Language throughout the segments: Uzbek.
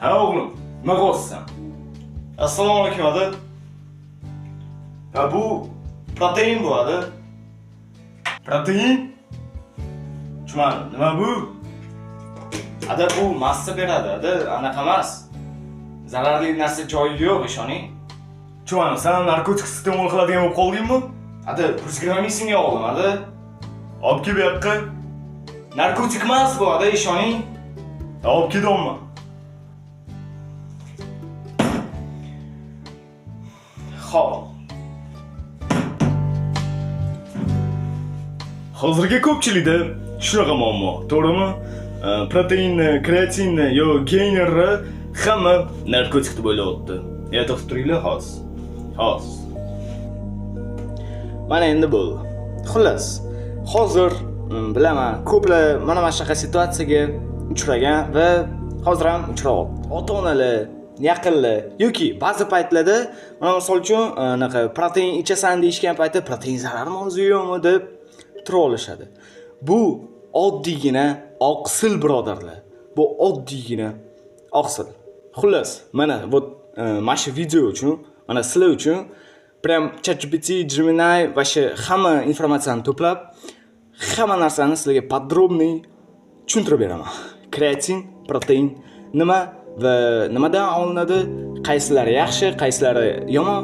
Ha o'g'lim, nima qilyapsan? Assalomu alaykum, ada. Ha, bu protein bu, ada. Protein? Tushunmadim, nima bu? Ada, bu massa beradi, ada, anaqa emas. Zararli narsa joyi yo'q, ishoning. Tushunmadim, sen ham narkotik iste'mol qiladigan bo'lib qoldingmi? Ada, 120 ming so'mga oldim, ada. Olib kel bu yoqqa. Narkotik emas bu, ada, ishoning. Olib kel deyapman. Xo'p. Hozirgi ko'pchilikda shunaqa muammo, to'g'rimi? Proteinni, kreatinni yo geynerni hamma narkotik deb o'ylayapti. Ya to'xtab turinglar hozir. Hozir. Mana endi bo'ldi. Xullas, hozir bilaman, ko'plar mana shunaqa situatsiyaga uchragan va hozir ham uchrayapti. Ota-onalar, yaqinlar yoki ba'zi paytlarda mana misol uchun anaqa protein ichasan deyishgan paytda protein zararmi o'zi yo'qmi deb turib olishadi. Bu oddiygina oqsil, birodarlar. Bu oddiygina oqsil. Xullas, mana вот mana shu video uchun, mana sizlar uchun prям ChatGPT, Gemini va shu hamma informatsiyani to'plab, hamma narsani sizlarga подробный tushuntirib beraman. Kreatin, protein nima va nimadan olinadi, qaysilari yaxshi, qaysilari yomon,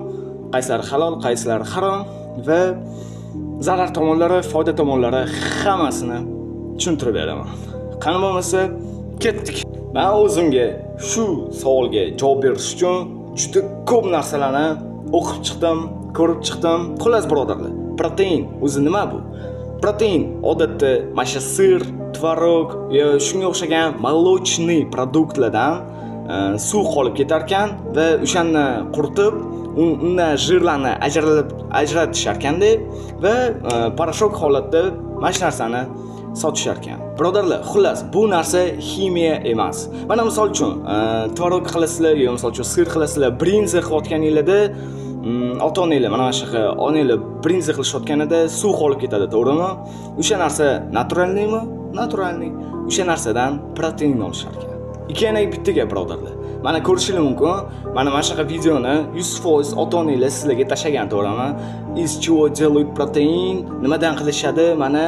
qaysilari halol, qaysilari harom va zarar tomonlari, foyda tomonlari hammasini tushuntirib beraman. Qani bo'lmasa, ketdik. Men o'zimga shu savolga javob berish uchun juda ko'p narsalarni o'qib chiqdim, ko'rib chiqdim. Xullas, birodarlar, protein o'zi nima bu? Protein odatda mana shu sir, tvorog yo shunga o'xshagan молочный produktlardan suv qolib ketar ekan va o'shani quritib, undan jirlarni ajratishar ekanda va порошок holatda mana shu narsani sotishar ekan. Birodarlar, xullas, bu narsa ximiya emas. Mana misol uchun, tvorog qilasizlar yo misol uchun sir qilasizlar, brinza qilayotganinglarda, ota-onanglar mana shunaqa onanglar brinza qilishayotganida suv qolib ketadi, to'g'rimi? O'sha narsa naturalniymi? Naturalniy. O'sha narsadan protein olishar ekan. Ikki bitta gap, birodarlar. Mana ko'rishingiz mumkin, mana shunaqa videoni 100% ota-onanglar sizlarga tashagan, to'g'rimi? Из чего делают protein? Nimadan qilishadi? Mana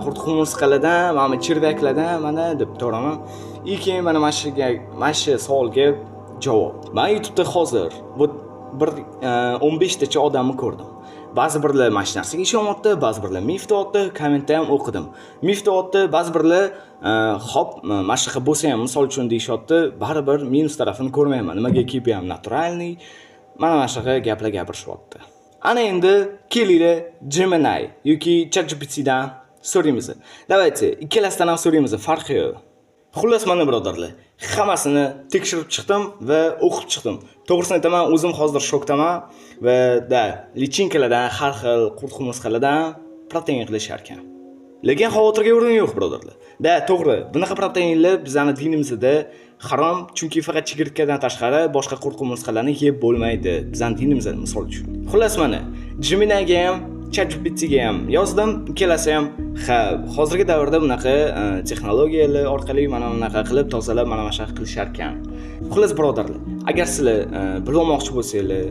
qurt qumursqalardan, mana chervaklardan, mana deb, to'g'rimi? И keyin mana shu savolga javob. Men YouTube'da hozir bu bir 15 tacha odamni ko'rdim. Ba'zi birlar mana shu narsaga ishonyapti, ba'zi birlar mif deyapti, kommentda ham o'qidim. Mif deyapti, ba'zi birlar hop, mana shunaqa bo'lsa ham misol uchun deyishyapti, baribir minus tarafini ko'rmayman. Nimagaki bu ham naturalniy. Mana shunaqa gaplar gapirishyapti. Ana endi kelinglar Gemini yoki ChatGPTdan so'raymiz. Давайте, ikkalasidan ham so'raymiz, farqi yo'q. Xullas, mana birodarlar, hammasini tekshirib chiqdim va o'qib chiqdim. To'g'risini aytaman, o'zim hozir shokdaman va da lichinkalardan, har xil qurt qumursqalardan protein qilishar ekan. Lekin xavotirga o'rin yo'q, birodarlar. Da, to'g'ri, bunaqa proteinlar bizning dinimizda harom, chunki faqat chigirtkadan tashqari boshqa qurt qumursqalarni yeb bo'lmaydi bizning dinimizda, misol uchun. Xullas, mana Gemini'ga ham, ChatGPTga ham yozdim, ikkalasi ham ha, hozirgi davrda bunaqa texnologiyalar orqali mana bunaqa qilib tozalab mana shunaqa qilishar ekan. Xullas, birodarlar, agar sizlar bilmoqchi bo'lsanglar,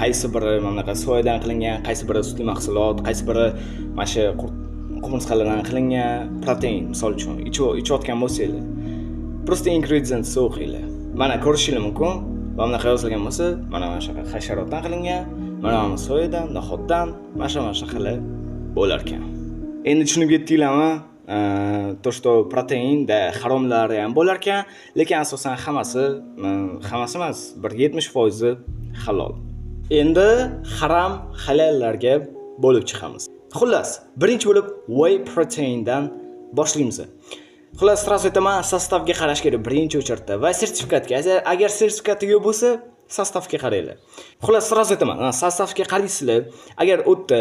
qaysi biri mana bunaqa soyadan qilingan, qaysi biri sutli mahsulot, qaysi biri mana shu qurt qumursqalardan qilingan protein, misol uchun, ichayotgan bo'lsanglar, просто ingredients o'qinglar. Mana ko'rishingiz mumkin, mana bunaqa yozilgan bo'lsa, mana shunaqa hasharotdan qilingan, mana bu soyadan, noxotdan, mana shu shunaqalar bo'lar ekan. Endi tushunib yetdinglarmi? То, что protein da haromlari ham bo'lar ekan, lekin asosan hammasi emas, bir 70% halol. Endi haram halallarga bo'lib chiqamiz. Xullas, birinchi bo'lib whey proteindan boshlaymiz. Xullas, сразу aytaman, sostavga qarash kerak birinchi очередda va sertifikatga. Agar sertifikati yo'q bo'lsa, sostavga qaranglar. Xullas, сразу aytaman, sostavga qaraysizlar, agar u yerda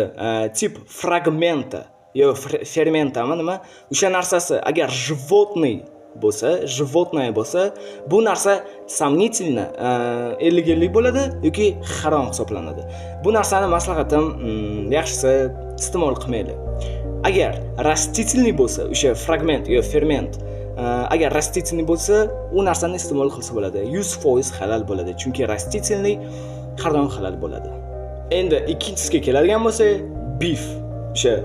tip fragmenta yo fermentami nima, o'sha narsasi agar животный bo'lsa, животное bo'lsa, bu narsa сомнительно, 50-50 bo'ladi yoki harom hisoblanadi. Bu narsani maslahatim, yaxshisi iste'mol qilmanglar. Agar растительный bo'lsa, o'sha fragment yo ferment Agar растительный bo'lsa, u narsani iste'mol qilsa bo'ladi. 100% halal bo'ladi, chunki растительный har doim halal bo'ladi. Endi ikkinchisiga keladigan bo'lsak, beef. O'sha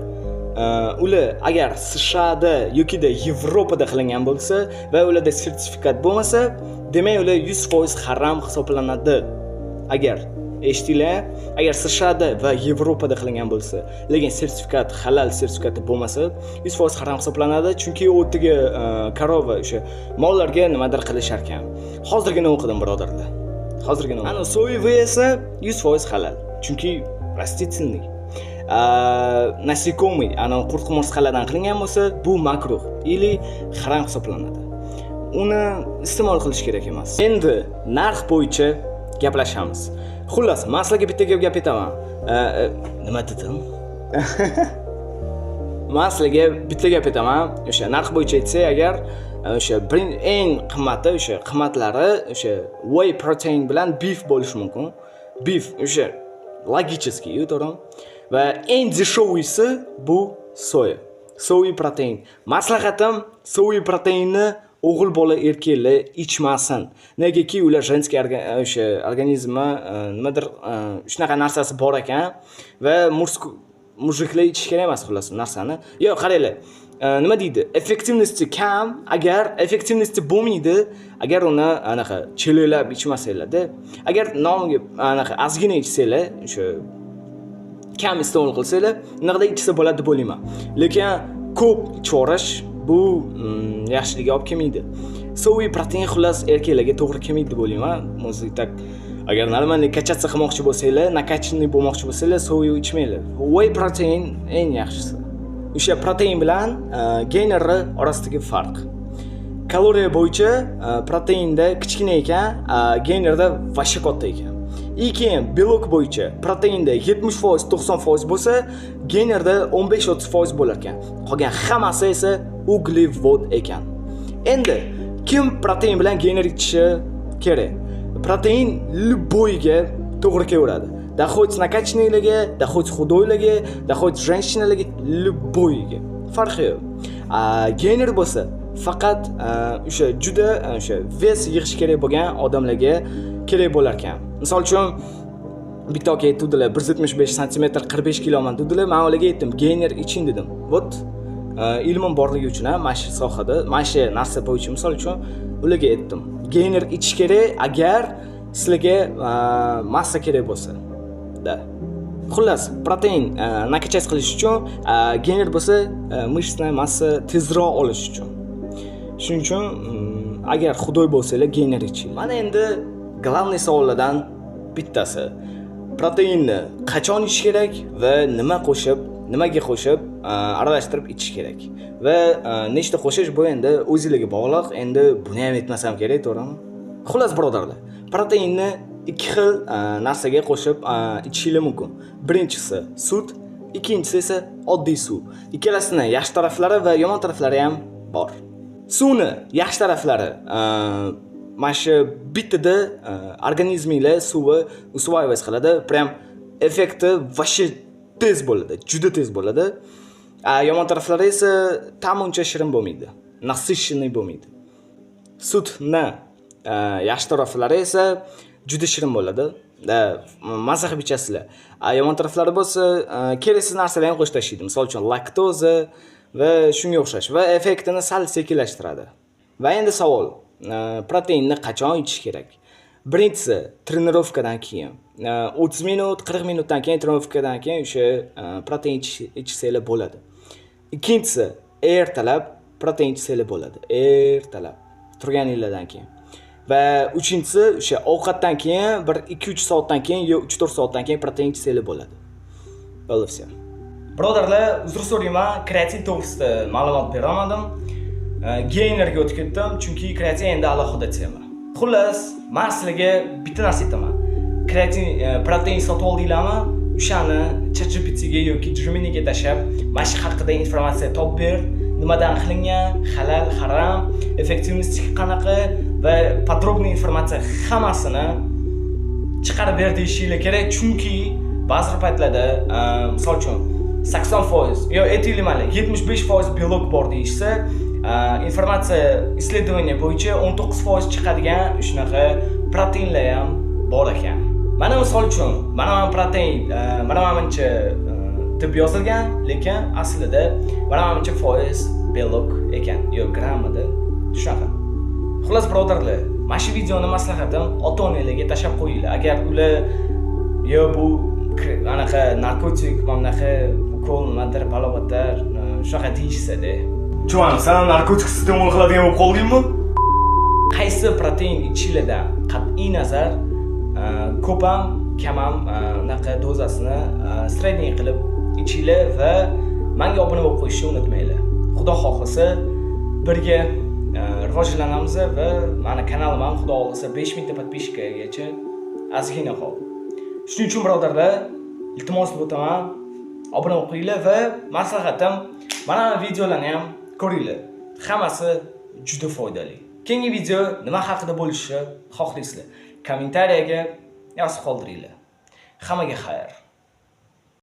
ular agar SSHda yokida Yevropada qilingan bo'lsa va ularda sertifikat bo'lmasa, demak ular 100% harom hisoblanadi. Agar eshitdinglar, agar SSHda va Yevropada qilingan bo'lsa, lekin sertifikat, halal sertifikati bo'lmasa, 100% harom hisoblanadi, chunki u yerdagi корова, o'sha mollarga nimadir qilishar ekan. Hozirgina o'qidim, birodarlar. Hozirgina. Ana соевый esa 100% halal, chunki растительный. Насекомый, ana qurt qumursqalardan qilingan bo'lsa, bu makruh или harom hisoblanadi. Uni iste'mol qilish kerak emas. Endi narx bo'yicha gaplashamiz. Xullas, men sizlarga bitta gap gap aytaman. Nima dedim? Men sizlarga bitta gap aytaman. O'sha narx bo'yicha aytsak, agar o'sha eng qimmati, o'sha qimmatlari o'sha whey protein bilan beef bo'lishi mumkin. Beef o'sha логический, to'g'rimi? Va eng дешёвый si bu soya. Soya protein. Maslahatim, soya proteinni o'g'il bola, erkaklar ichmasin. Negaki ular женский o'sha organizmi nimadir shunaqa narsasi bor ekan va мужик lar ichish kerak emas, xullas, u narsani. Yo'q, qaranglar. Nima deydi? Эффективности kam, agar эффективности bo'lmaydi, agar uni anaqa chelaklab ichmasanglar-da. Agar nomiga anaqa ozgina ichsanglar, o'sha kam iste'mol qilsanglar, unaqada ichsa bo'ladi deb o'ylayman. Lekin ko'p ichivorish bu yaxshiligiga olib kelmaydi. Soya protein, xullas, erkaklarga to'g'ri kelmaydi deb o'ylayman. O'zi так, agar нормальный качаться qilmoqchi bo'lsanglar, накачанный bo'lmoqchi bo'lsanglar, soya ichmanglar. Whey protein eng yaxshisi. O'sha protein bilan geynerni orasidagi farq. Kaloriya bo'yicha proteinda kichkina ekan, geynerda вообще katta ekan. И keyin белок bo'yicha proteinda 70%, 90% bo'lsa, geynerda 15-30% bo'lar ekan. Qolgan hammasi esa uglevod ekan. Endi kim protein bilan geyner ichishi kerak? Protein любой ga to'g'ri kelaveradi. Да хоть накачанный larga, да хоть худой larga, да хоть женщина larga, любой ga. Farqi yo'q. Geyner bo'lsa faqat o'sha juda o'sha вес yig'ish kerak bo'lgan odamlarga kerak bo'lar ekan. Misol uchun, bitta aka aytuvdilar, 175 santimetr, 45 kiloman dedilar. Men ularga aytdim, geyner iching dedim. Вот ilmim borligi uchun ham mana shu sohada, mana shu narsa bo'yicha, misol uchun, ularga aytdim. Geyner ichish kerak agar sizlarga massa kerak bo'lsa. Да. Xullas, protein накачать qilish uchun, geyner bo'lsa мышечная масса tezroq olish uchun. Shuning uchun agar худой bo'lsanglar, geyner ichinglar. Mana endi главный savollardan bittasi. Proteinni qachon ichish kerak va nima qo'shib, nimaga qo'shib, aralashtirib ichish kerak? Va nechta qo'shish, bu endi o'zingizga bog'liq. Endi buni ham aytmasam kerak, to'g'rimi? Xullas, birodarlar, proteinni ikki xil narsaga qo'shib ichishingiz mumkin. Birinchisi sut, ikkinchisi esa oddiy suv. Ikkalasini yaxshi taraflari va yomon taraflari ham bor. Suvni yaxshi taraflari, mana shu bittada organizminglar suvi усваивать qiladi, прям effekti вообще tez bo'ladi, juda tez bo'ladi. Yomon taraflari esa ta'mi uncha shirin bo'lmaydi, насыщенный bo'lmaydi. Sutni yaxshi taraflari esa juda shirin bo'ladi. Da, maza qilib ichasizlar. Yomon taraflari bo'lsa, keraksiz narsalarni ham qo'shib tashlaydi. Misol uchun, laktoza va shunga o'xshash va effektini sal sekinlashtiradi. Va endi savol, proteinni qachon ichish kerak? Birinchisi, trenirovkadan keyin. 30 minut, 40 minutdan keyin, trenirovkadan keyin o'sha protein ichsanglar bo'ladi. Ikkinchisi, ertalab protein ichsanglar bo'ladi. Ertalab turganinglardan keyin. Va uchinchisi, o'sha ovqatdan keyin bir 2-3 soatdan keyin yo 3-4 soatdan keyin protein ichsanglar bo'ladi. Bo'ldi, всё. Birodarlar, uzr so'rayman, kreatin to'g'risida ma'lumot bera olmadim. Geynerga o'tib ketdim, chunki kreatin endi alohida tema. Xullas, men sizlarga bitta narsa aytaman. Kreatin, protein sotib oldinglarmi? O'shani ChatGPTga yoki Geminiga tashlab, mana shu haqida informatsiya topib ber, nimadan qilingan, halal, harom, эффективности qanaqa va подробный informatsiya hammasini chiqarib ber deyishinglar kerak, chunki ba'zi paytlarda, misol uchun, 80% yo aytaylik, mayli, 75% белок bor deyishsa, Informatsiya, исследование bo'yicha 19% chiqadigan shunaqa proteinlar ham bor ekan. Mana, misol uchun, mana protein, mana buncha deb yozilgan, lekin aslida mana buncha foiz белок ekan yo grammida, shunaqa. Xullas, birodarlar, mana shu videoni maslahatim, ota onalarga tashlab qo'yinglar. Agar ular yo bu anaqa narkotik, mana bunaqa ukol, nimadir balobatlar, shunaqa deyishsada. Chuvan, san ham narkotik iste'mol qiladigan bo'lib qoldingmi? Qaysi protein ichishinglardan qat'iy nazar, ko'p ham, kam ham, unaqa dozasini средний qilib ichinglar va manga obuna bo'lib qo'yishni unutmanglar. Xudo xohlasa, birga rivojlanamiz va mani kanalim ham, xudo xohlasa, 5000 ta подписчик gacha ozgina qoldi. Shuning uchun, birodarlar, iltimos qilib o'taman, obuna bo'lib qo'yinglar va maslahatim, mana videolarni ham ko'ringlar. Hammasi juda foydali. Keyingi video nima haqida bo'lishini xohlaysizlar? Kommentariyaga yozib qoldiringlar. Hammaga xayr.